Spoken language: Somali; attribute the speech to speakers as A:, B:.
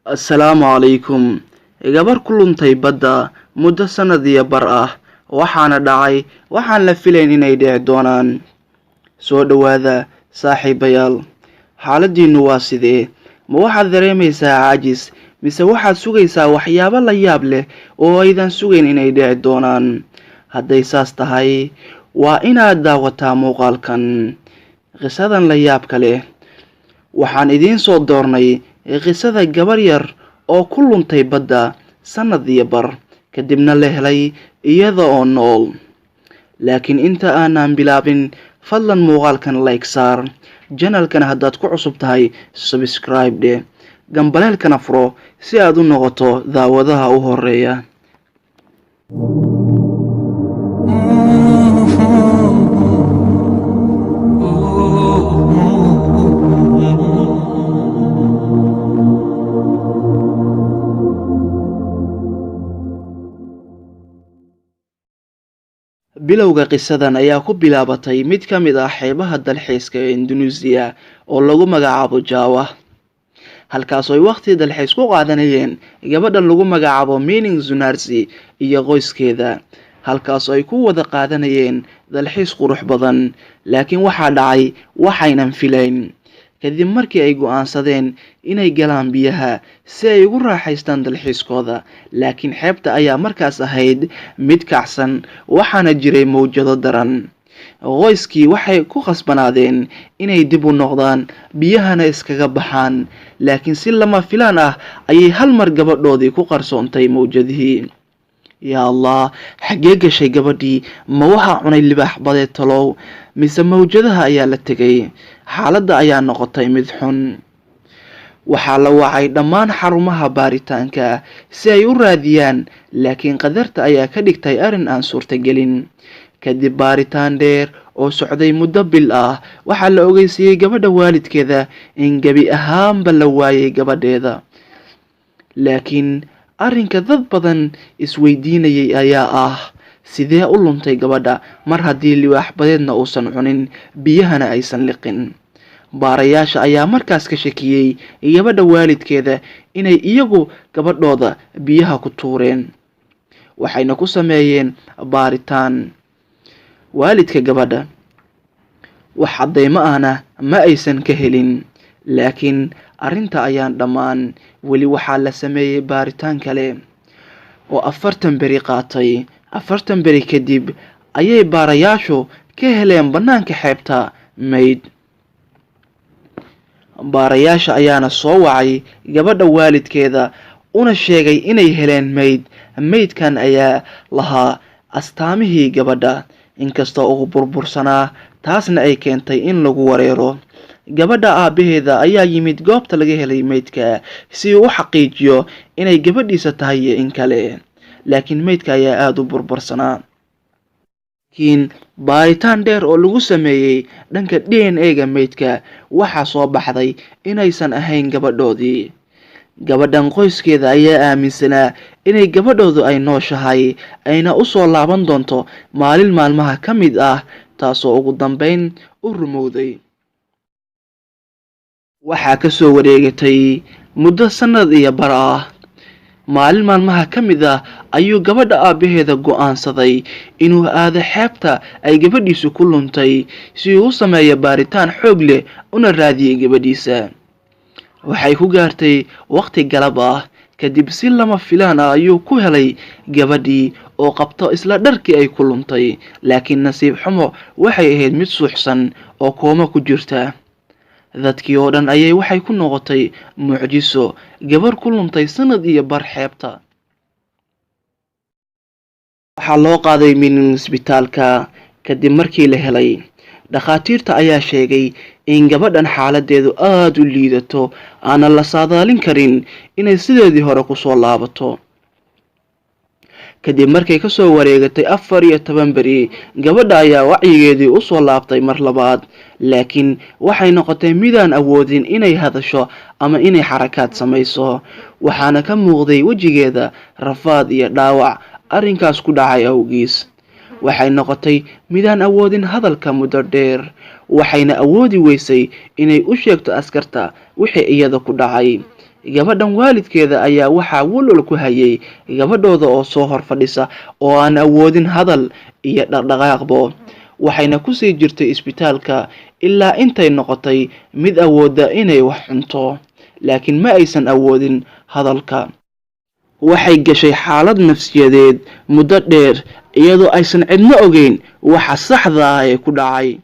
A: Assalaamu calaykum. Gabar ku luntay badda muddo sanad iyo bar ah, waxaana dhacay waxaan la filayn inay dhici doonaan. Soo dhowaada saaxiibayaal. Xaaladiinu waa sidee? Ma waxaad dareemaysaa caajis mise waxaad sugaysaa waxyaabo la yaab leh oo aydan sugayn inay dhici doonaan? Hadday saas tahay, waa inaad daawataa muuqaalkan. Qisadan la yaabka leh. Waxaan idiin soo doornay qisada gabar yar oo ku luntay badda sanad iyo bar, kadibna la helay iyada oo nool. Laakiin inta aanan bilaabin, fadlan muuqaalkan like saar, channelkana haddaad ku cusub tahay subscribe dheh, gambaleelkana furo si aad u noqoto daawadaha u horeeya. Bilowga qisadan ayaa ku bilaabatay mid ka mid ah xeebaha dalxiiska ee Indonesia oo lagu magacaabo Jawa, halkaas oo ay waqti dalxiis ku qaadanayeen gabadhan lagu magacaabo Mining Zunarsi iyo qoyskeeda, halkaas oo ay ku wada qaadanayeen dalxiis qurux badan. Laakiin waxaa dhacay waxaynan filayn. Kadib markii ay go'aansadeen inay galaan biyaha si ay ugu raaxaystaan dalxiiskooda, laakiin xeebta ayaa markaas ahayd mid kacsan, waxaana jiray mowjado daran. Qoyskii waxay ku khasbanaadeen inay dib u noqdaan, biyahana iskaga baxaan, laakiin si lama filaan ah ayay hal mar gabadhoodii ku qarsoontay mowjadihii. Yaa Allah, xaggee gashay gabadhii? Ma waxaa cunay libaax badeed talow, mise mowjadaha ayaa la tegay? Xaaladda ayaa noqotay mid xun. Waxaa la wacay dhammaan xarumaha baaritaanka si ay u raadiyaan, laakiin qadarta ayaa ka dhigtay arrin aan suurtagelin. Kadib baaritaan dheer oo socday muddo bil ah, waxaa la ogeysiiyey gabadha waalidkeeda in gebi ahaanba la waayay gabadheeda. Laakiin arrinka dad badan isweydiinayay ayaa ah, sidee u luntay gabadha mar haddii libaax badeedna uusan cunin, biyahana aysan liqin? Baarayaasha ayaa markaas ka shakiyey gabadha waalidkeeda inay iyagu gabadhooda biyaha ku tuureen, waxayna ku sameeyeen baaritaan waalidka gabadha. Wax caddeymo ahna ma aysan ka helin, laakiin arrinta ayaan dhammaan. Weli waxaa la sameeyey baaritaan kale oo 40 beri qaatay. 40 beri kadib ayay baarayaashu ka heleen bannaanka xeebta mayd. Baarayaasha ayaana soo wacay gabadha waalidkeeda una sheegay inay heleen mayd. Maydkan ayaa lahaa astaamihii gabadha, inkastoo uu burbursanaa, taasna ay keentay in lagu wareero. Gabadha aabaheeda ayaa yimid goobta laga helay maydka si uu u xaqiijiyo inay gabadhiisa tahay iyo in kale, laakiin maydka ayaa aada u burbursanaa. Laakiin baaritaan dheer oo lagu sameeyey dhanka DNA-ga maydka, waxaa soo baxday inaysan ahayn gabadhoodii. Gabadhan qoyskeeda ayaa aaminsanaa inay gabadhoodu ay nooshahay, ayna u soo laaban doonto maalin maalmaha ka mid ah, taasoo ugu dambeyn u rumowday. Waxaa ka soo wareegatay muddo sanad iyo bar ah. Maalin maalmaha ka mid ah ayuu gabadha aabaheeda go'aansaday inuu aado xeebta ay gabadhiisu ku luntay si uu u sameeyo baaritaan xoog leh una raadiyay gabadhiisa. Waxay ku gaartay waqti galab ah. Kadib si lama filaan ah ayuu ku helay gabadhii oo qabto isla dharkii ay ku luntay, laakiin nasiib xumo waxay ahayd mid suuxsan oo kooma ku jirta. Dadkii oo dhan ayay waxay ku noqotay mucjiso gabar ku luntay sanad iyo bar xeebta. Waxaa loo qaaday minin isbitaalka kadib markii la helay. Dhakhaatiirta ayaa sheegay in gabadhan xaaladeedu aada u liidato, aanan la saadaalin karin inay sideedii hore kusoo laabato. Kadib markay kasoo wareegatay 14 beri, gabadha ayaa wacyigeedii usoo laabtay mar labaad, laakiin waxay noqotay midaan awoodin inay hadasho ama inay xarakaad samayso. Waxaana ka muuqday wejigeeda rafaad iyo dhaawac arrinkaas ku dhacay awgiis. Waxay noqotay midaan awoodin hadalka muddo dheer, waxayna awoodi weysay inay u sheegto askarta wixii iyada ku dhacay. Gabadhan waalidkeeda ayaa waxaa walwal ku hayay gabadhooda oo soo hor fadhisa oo aan awoodin hadal iyo dhaqdhaqaaqbo, waxayna kusii jirtay isbitaalka ilaa intay noqotay mid awoodda inay wax cunto, laakiin ma aysan awoodin hadalka. Waxay gashay xaalad nafsiyadeed muddo dheer iyadoo aysan cidna ogeyn waxa saxda ah ee ku dhacay.